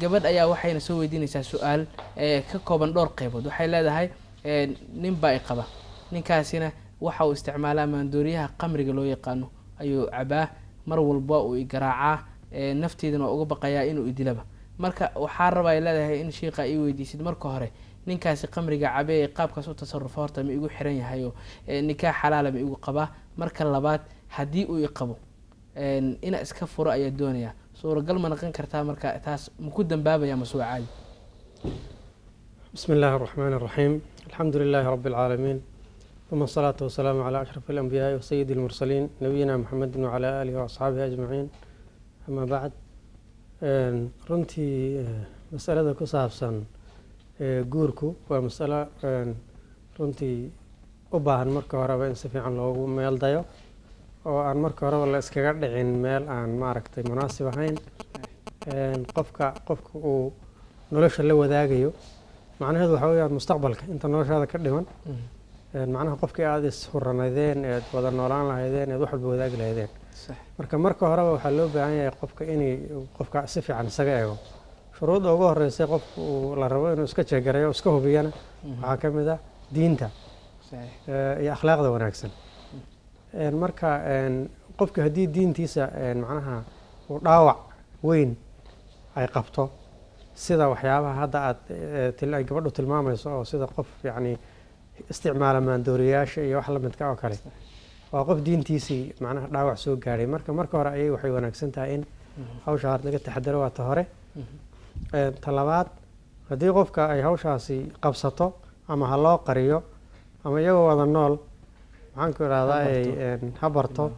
Gabadh ayaa waxayna soo weydiinaysaa su-aal ka kooban dhowr qeybood. Waxay leedahay, nin baa i qaba, ninkaasina waxa uu isticmaalaa maandooriyaha qamriga loo yaqaano ayuu cabaa, mar walba uu i garaacaa, nafteydana waa uga baqayaa inuu idilaba. Marka waxaa raba, ay leedahay, in shiiqa ii weydiisid marka hore ninkaasi qamriga cabe ee qaabkaas u tasarufo horta ma igu xiran yahay oo nikaax xalaala ma igu qabaa? Marka labaad, haddii uu i qabo, ina iska furo ayaa doonaya, suuragal ma noqon kartaa? Marka taas ma ku dambaabaya mase waa caadi? بسم الله الرحمن الرحيم، الحمد لله رب العالمين، ثم الصلاة والسلام على أشرف الأنبياء وسيد المرسلين، نبينا محمد وعلى آله وأصحابه أجمعين، أما بعد. Runtii masalada ku saabsan guurku waa masalo runtii u baahan marka horeba in si fiican loogu meel dayo oo aan marka horeba la iskaga dhicin meel aan maaragtay munaasib ahayn. Qofka uu nolosha la wadaagayo, macnaheedu waxaa weeyaan mustaqbalka inta noloshaada ka dhiman, macnaha qofkii aada ishuranaydeen eed wada noolaan lahaydeen eed wax walba wadaagi lahaydeen. Marka horeba waxaa loo baahan yahay qofka inay qofka si fiican isaga eego. Shuruudda ugu horeysa qofka uu la rabo inuu iska jeegareeyo, iska hubiyana, waxaa ka mid ah diinta iyo akhlaaqda wanaagsan. Marka qofka haddii diintiisa macnaha uu dhaawac weyn ay qabto, sida waxyaabaha hadda aad ay gabadhu tilmaamayso, oo sida qof yacni isticmaala maandooriyaasha iyo wax lamidka oo kale, waa qof diintiisii macnaha dhaawac soo gaadhay. Marka hore ayay waxay wanaagsan tahay in hawsha hor laga taxadaro, waa ta hore. Ta labaad, haddii qofka ay hawshaasi qabsato, ama ha loo qariyo ama iyagoo wada nool, maxaan ku idhahdaa, ha barto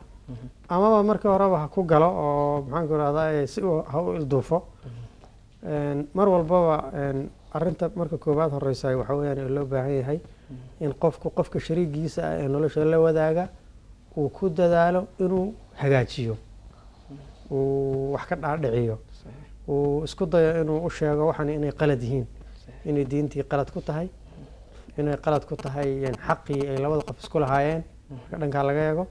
amaba marka horeba ha ku galo oo, maxaan ku idhahdaa, si uu ha u ilduufo. Mar walbaba arrinta marka koowaad horeysa waxa weeyaan ee loo baahan yahay in qofku qofka shariigiisa ah ee nolosha la wadaaga uu ku dadaalo inuu hagaajiyo, uu wax ka dhaadhiciyo, uu isku dayo inuu u sheego waxan inay qalad yihiin, inay diintii qalad ku tahay, inay qalad ku tahay xaqii ay labada qof isku lahaayeen marka dhankaa laga eego,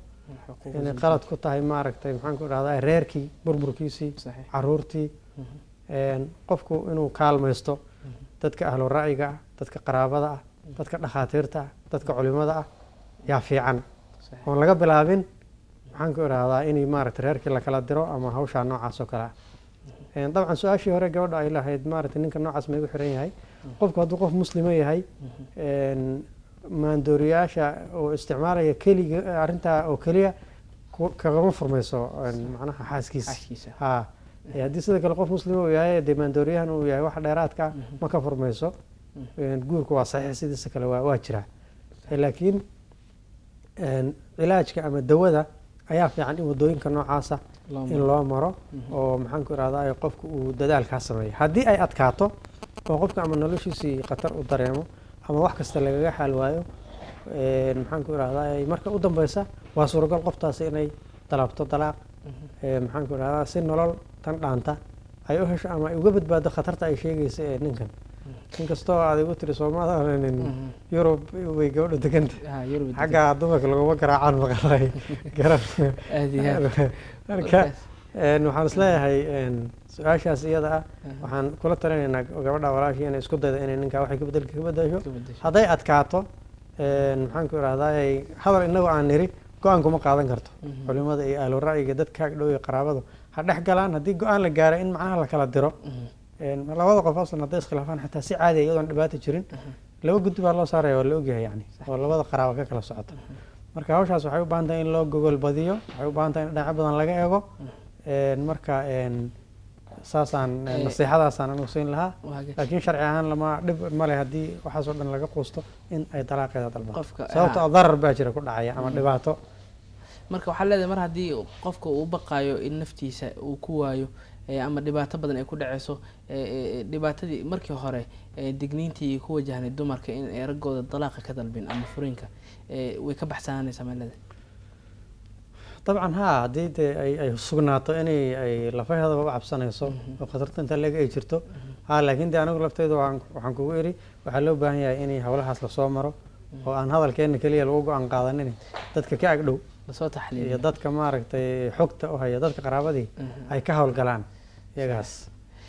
inay qalad ku tahay, maaragtay, maxaan ku idhahdaa, reerkii burburkiisii, caruurtii. Qofku inuu kaalmaysto dadka ahlu ra'yiga ah, dadka qaraabada ah, dadka dhakhaatiirta ah, dadka culimada ah yaa fiican, oon laga bilaabin, maxaan ku idhahdaa, inay maaragtay reerkii lakala diro ama hawshaa noocaas oo kale ah. Dabcan su-aashii hore gabadha ay lahayd, maaragtay, ninka noocaas ma igu xiran yahay, qofku hadduu qof muslima yahay, maandooriyaasha uu isticmaalaya keliga arrintaa oo keliya kagama furmayso macnaha xaaskiisa. Xaaskiisa. Ha, haddii sidoo kale qof muslima uu yahay, dee maandooriyahan uu yahay wax dheeraadka ah ma ka furmayso. Guurku waa saxiix, sidiisa kale waa jiraa, laakiin cilaajka ama dawada ayaa fiican in wadooyinka noocaasa in loo maro oo, maxaan ku irahdaa, qofku uu dadaalkaa sameeyo. Haddii ay adkaato oo qofka ama noloshiisii khatar u dareemo ama wax kasta lagaga xaal waayo, maxaan ku irahdaa, marka u dambeysa waa suuragal qoftaasi inay dalabto dalaaq, maxaan ku irahdaa, si nolol tan dhaanta ay u hesho ama ay uga badbaado khatarta ay sheegaysa ee ninkan. Inkastoo aad igu tiri soomaalida Yurub way gabadhu deganta, Yurub. Xagga dumarka laguma garaacaan maqalay garan. Aad iyo aad. Marka waxaan isleeyahay su-aashaas iyada ah waxaan kula talinaynaa gabadha walaashii inay isku daydo inay ninka waxay ka bedesho. Ka bedesho. Hadday adkaato, maxaan ku irahdaa, hadal inagu aan niri go-aan kuma qaadan karto. Culimada iyo ahlu ra'yiga, dadka ag dhow iyo qaraabadu ha dhex galaan. Haddii go-aan la gaaro in macnaha la kala diro, labada qof aslan hadday iskhilaafaan xataa si caadi ah iyadoon dhibaato jirin, laba guddi baa loo saaraya, waa la ogyahay, yani oo labada qaraabo ka kala socota. Marka hawshaas waxay u baahan tahay in loo gogol badiyo, waxay u baahan tahay in dhinacyo badan laga eego. Marka saasaan nasiixadaasaan anigu siin lahaa. Laakiin sharci ahaan lama dhib male haddii waxaas oo dhan laga quusto in ay dalaaqeeda dalbato, qofka sababto ah darar baa jira ku dhacaya ama dhibaato. Marka waxaa leedahay, mar haddii qofka uu baqaayo in naftiisa uu ku waayo ama dhibaato badan ay ku dhaceyso, dhibaatadii markii hore digniintii ku wajahnay dumarka in ay raggooda dalaaqa ka dalbin ama furiinka, way ka baxsanaanaysaa, maa leedahay? Dabcan haa, haddii dee ay sugnaato inay ay lafaheedaba u cabsanayso oo khatarta inta leeg ay jirto, ha. Laakiin dee anigu lafteyda waxaan kugu iri waxaa loo baahan yahay inay howlahaas lasoo maro oo aan hadalkeena keliya lagu go-aan qaadanin, dadka ka agdhow lasoo taxliiliyo iyo dadka maaragtay xogta u haya, dadka qaraabadii ay ka howlgalaan iyagaas.